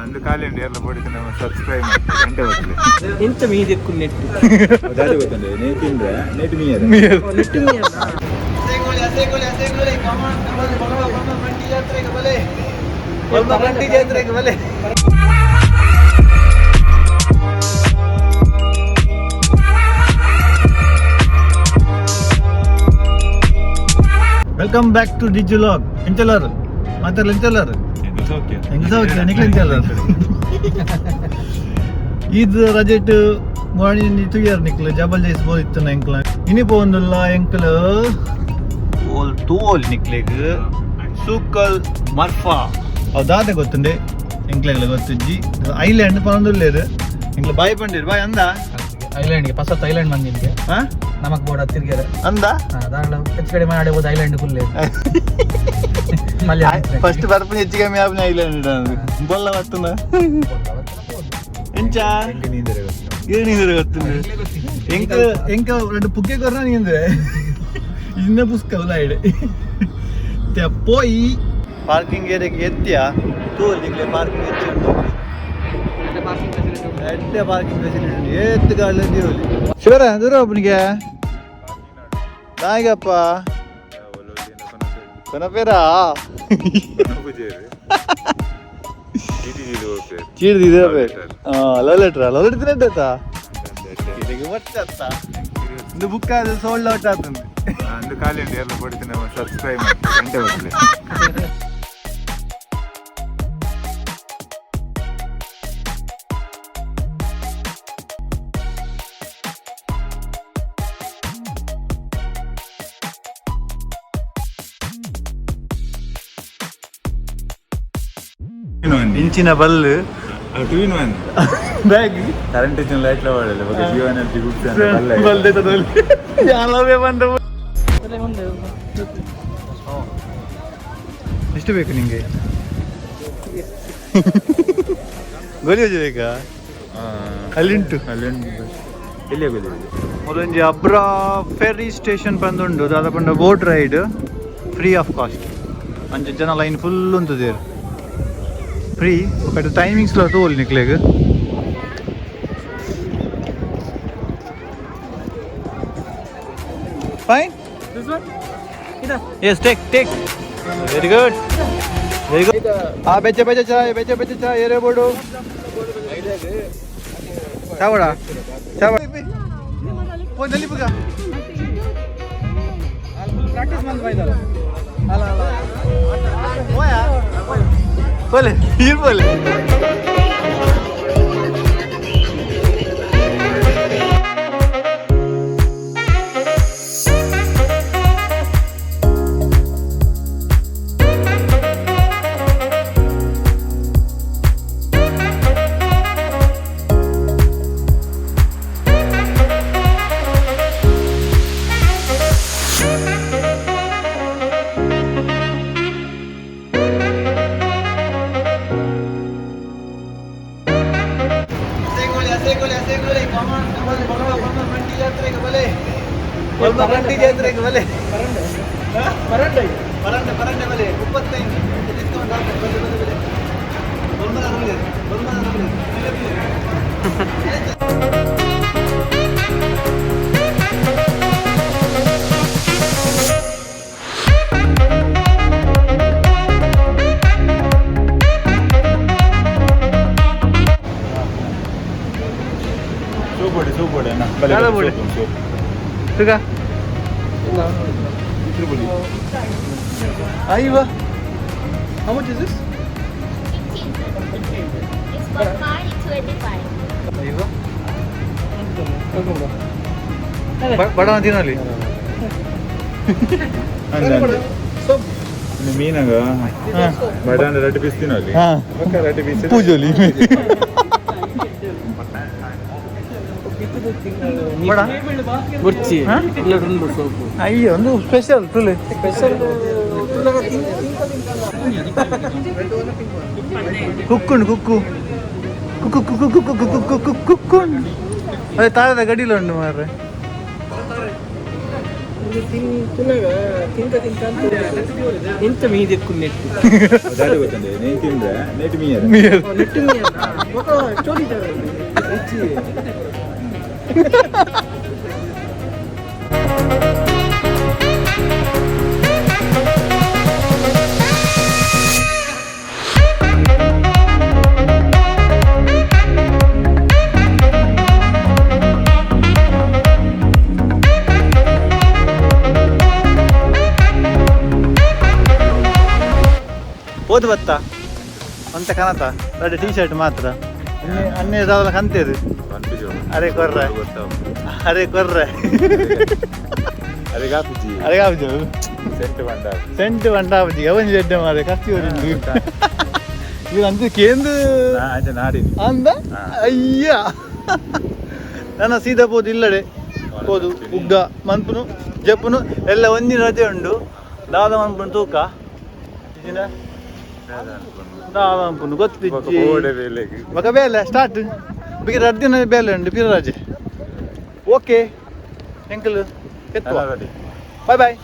ಅಂದು ಖಾಲಿ ಉಂಡು ಎಲ್ಲ ಪೊಡಿತು ನಮ್ಮ ಸಬ್ಸ್ಕ್ರೈಬ್ ಮಾಡಿ ಗಂಟೆ ಬರ್ತದೆ. ಎಂತ ಮೀದೆಕ್ಕು ನೆಟ್ಟು. ದಾದಿ ಗೊತ್ತುಂಟು ನೇ ತಿಂದ್ರೆ ನೆಟ್ ಮೀಯರ್. ನೆಟ್ಟು ಮೀಯಲ್ಲ. Welcome back to ಡಿಜಿಲಾಗ್. ಎಂಚಲರ್ ಮಾತಾಡಲ್ಲ ಎಂಚಲರ್ ಹೆಂಗ ನಿಕ್ಲ ಎಂಚಲರ್. ಇದು ರಜೆಟ್ ಮಾರ್ನಿಂಗ್ ತುಗಿಯರ್ ನಿಕ್ಲ ಜಬಲ್ ಜೈಸ್ ಬೋದಿತ್ತು ಎಂಕ್ಲ ಇನಿ ಪೋಂದುಲ್ಲ ಎಂಕ್ಲ ಓಲ್ ತೂವೋಲ್ ನಿಕ್ಲೆಗ್ ಸೂಕಲ್ ಮರ್ಫಾ ಅವು ದಾದ ಗೊತ್ತುಂಡೆ ಎಂಕ್ಲೆಗ್ಲ ಗೊತ್ತಿಜ್ಜಿ. ಐಲ್ಯಾಂಡ್ ಪನೊಂದುಲ್ಲೇರು ಎಂಕ್ಲ ಬಾಯ್ ಪಂಡೀರ್ ಬಾಯ್ ಅಂದ. ಐಲ್ಯಾಂಡ್ಗೆ ಪಸತ್ ಐಲ್ಯಾಂಡ್ ಬಂದಿದ್ದೆ. ಹಾ. ನಮಕ್ ಬೋರ್ಡ್ ತಿರ್ಗ್ಯಾರ. ಅಂದ. ದಾಂಡ ಹೆಚ್ಚು ಕಡಿಮೆ ಆಡಬಹುದು ಐಲ್ಯಾಂಡ್ ಕುಲ್ಲೆ ಮಲ್ಯ. ಫಸ್ಟ್ ಬರ್ಪುನ ಹೆಚ್ಚು ಕಮ್ಮಿ ಆಪುನ ಐಲ್ಯಾಂಡ್ ಬೊಲ್ಲ ಬತ್ತುನ ಎಂಚ ಏನಿದ್ರೆ ಗೊತ್ತುಂಡು ಎಂಕ ಎಂಕ రెండు ಪುಕ್ಕೆ ಕೊರ್ನ ನೀಂದ್ರೆ ಇನ್ನ ಪುಸ್ಕ ಉಲಾಯಿಡೆ ಪೋಯಿ ಪಾರ್ಕಿಂಗ್ ಏರಿಯಾಗೆ ಎತ್ತಿಯ ತೋಲ್ ನಿಕ್ಲೆ ಪಾರ್ಕಿಂಗ್ ಹೆಚ್ಚು ಎಡ್ಡೆ ಪಾರ್ಕಿಂಗ್ ಫೆಸಿಲಿಟಿ ಉಂಟು ಏತ್ ಗಾಡಿ ದೇವಲಿ ಶಿವರ ದೂರ ಒಬ್ಬನಿಗೆ ನಾಯಿಗಪ್ಪ ಕೊನಪೇರಾ ಚೀಡ್ದಿದೆ. ಲವ್ ಲೆಟರ್ ಲವ್ ಲೆಟರ್ ತಿನ್ನತ್ತ ಇಂದು ಬುಕ್ ಆದ ಸೋಲ್ಡ್ ಔಟ್ ಆತಂದು. ಅಂದು ಖಾಲಿ ಉಂಟು ಎಲ್ಲ ಪೊಡಿತು ನಮ್ಮ ಸಬ್ಸ್ಕ್ರೈಬ್ ಮಾಡಿ ಗಂಟೆ ಬರ್ತದೆ. ಇಂಚಿನ ಬಲ್ಲು. Two in one. Bag. Current ಇಚ್ಚಿನ ಲೈಟ್ ವಾಡಲ್ಲ ಬೊಕ ಜಿಯೋ ಎನರ್ಜಿ ಗುಡ್ಸ್ ಬಲ್ದೆ ತದೊಲಿ ಯಾಲವೇ ಬಂದ. ಎಷ್ಟು ಬೇಕು ನಿಂಗೆ? ಗೋಲಿ ಬಜ್ಜಿ ಬೇಕಾ? ಅಲ್ಲಿಂಟು. ಅಲ್ಲಿ ಉಂಟು ಎಲ್ಲಿ ಹೋಗೋದು? ಮೊದಲೊಂಜಿ ಅಬ್ರಾ ಫೆರಿ ಸ್ಟೇಷನ್ ಪಂದುಂಡು ದಾದ ಪಂಡ boat ride free of cost. ಅಂಚ ಜನ ಲೈನ್ ಫುಲ್ ಉಂತುದೇರು. ಫ್ರೀ ಬಟ್ ಟೈಮಿಂಗ್ಸ್ ಲ ತೋಲಿ ನಿಕ್ಲೆಗ್. Fine. Yes, take, take. Very good, very good. ಆ ಬೆಚ್ಚ ಬೆಚ್ಚ ಚಾಯ್, ಬೆಚ್ಚ ಬೆಚ್ಚ ಚಾಯ್ ಏರೇ ಬೋಡು ಚಾವಡ ಚಾವಡ ಪೋ ನಲಿಪುಗ. ಪ್ರಾಕ್ಟೀಸ್ ಬಂದ್ ಬೈದಲ್ಲ. ಅಲ್ಲ ಅಲ್ಲ ಹೋಯಾ ಬೋಲೆ ಈರ್ ಬೋಲೆ. ಪರಂಡೆ ಪರಂಡೆ ಬಲೆ 35 ಡಿಸ್ಕೌಂಟ್ ಆಗ್ತದೆ. ಬಲೆ ಬಲೆ ಬಲೆ ಬೊಲ್ಮರ ಬಲೆ ಬೊಲ್ಮರ. ಸೂಪ್ ಹೊಡಿ, ಸೂಪ್ ಹೊಡಿ ಅಣ್ಣ ಬಲೆ. ದಾದ body? Soup soup. ತುಗ ಅಯ್ಯವ. How much is this? 15. It's for 5, 25. ಅಯ್ಯವ ಬಡವ ತಿನ್ನಲಿ. ಅಂದೆ ಅಂದೆ ಇನ್ನು ಮೀನಾಗ ಬಡ ಅಂದ್ರೆ ರೊಟ್ಟಿ ಪೀಸ್ ತಿನ್ನೋಲಿ. ಹಾ. ಬೊಕ್ಕ ರೊಟ್ಟಿ ಪೀಸ್. ಪೂಜೋಲಿ ಬಡ. ಬುರ್ಚಿ. ಹಾ? ಇಲ್ಲ ಉಂಡು ಸೋಪು. ಅಯ್ಯೋ ಒಂದು ಸ್ಪೆಷಲ್ ತುಲೆ. ಸ್ಪೆಷಲ್. ಕುಕ್ಕುಂಡು ಕುಕ್ಕು ಕುಕ್ಕು ಕುಕ್ಕು ಕುಕ್ಕು ಕುಕ್ಕು ಕುಕ್ಕು ಕುಕ್ಕುಂಡು. ಅದೇ ತಾರದ ಗಡಿಲ ಉಂಟು ಮಾರ್ರೆ. ತಿಂತ ತಿಂತ ಎಂತ ಮೀದೆಕ್ಕು ನೆಟ್ಟು. ದಾಟಿ ಗೊತ್ತಂಡೆ ನೇನ್ ತಿಂದ್ರೆ ನೇಟ್ ಮೀಯರ್. ನೆಟ್ಟು ಸ್ಟೋರಿ. ಹೋದು ಬತ್ತ ಅಂತ ಕನತ ರಡ್ಡ್ ಟೀ ಶರ್ಟ್ ಮಾತ್ರ. ಅನ್ನೆ ದಾದಲ ಕಂತೇರು. ಅರೆ ಕೊರ್ರೆ, ಅರೆ ಕೊರ್ರೆ. ಅರೆ ಕಾಪುಜಿ. ಅರೆ ಕಾಪುಜಿ. ಸೆಂಟ್ ಬಂಡ. ಸೆಂಟ್ ಬಂಡ ಆಪುಜಿ. ಅವನ್ ಜಡ್ಡೆ ಮಾರೆ ಕತ್ತಿ ಊರಿಂಡು ಇದು ಅಂಚ ಕೇಂದ್ರ. ಅಂಚ ನಾಡಿನಿ. ಅಂದ ಅಯ್ಯ, ನನ್ನ ಸೀದಾ ಪೋದು ಇಲ್ಲಡೆ ಪೋದು ಉಗ್ಗ ಮನ್ಪುನು ಜಪ್ಪುನು ಎಲ್ಲ. ಒಂದಿನ ರಜೆ ಉಂಡು. ದಾದ ಮನ್ಪುನು ತೂಕ ಇಜಿನ ದಾದ ಮನ್ಪುನು ಗೊತ್ತಿಜ್ಜಿ. ಬೋಡೆ ಬೇಲೆಗ್. ಬೊಕ ಬೇಲೆ ಸ್ಟಾರ್ಟ್ ಬಿಗಿ ರಡ್ಡ್ ದಿನ ಬೇಲೆ ಉಂಡು, ಪಿರ ರಜೆ. ಓಕೆ, ಎಂಕಲ್ ಎತ್ತುವ. Bye boy.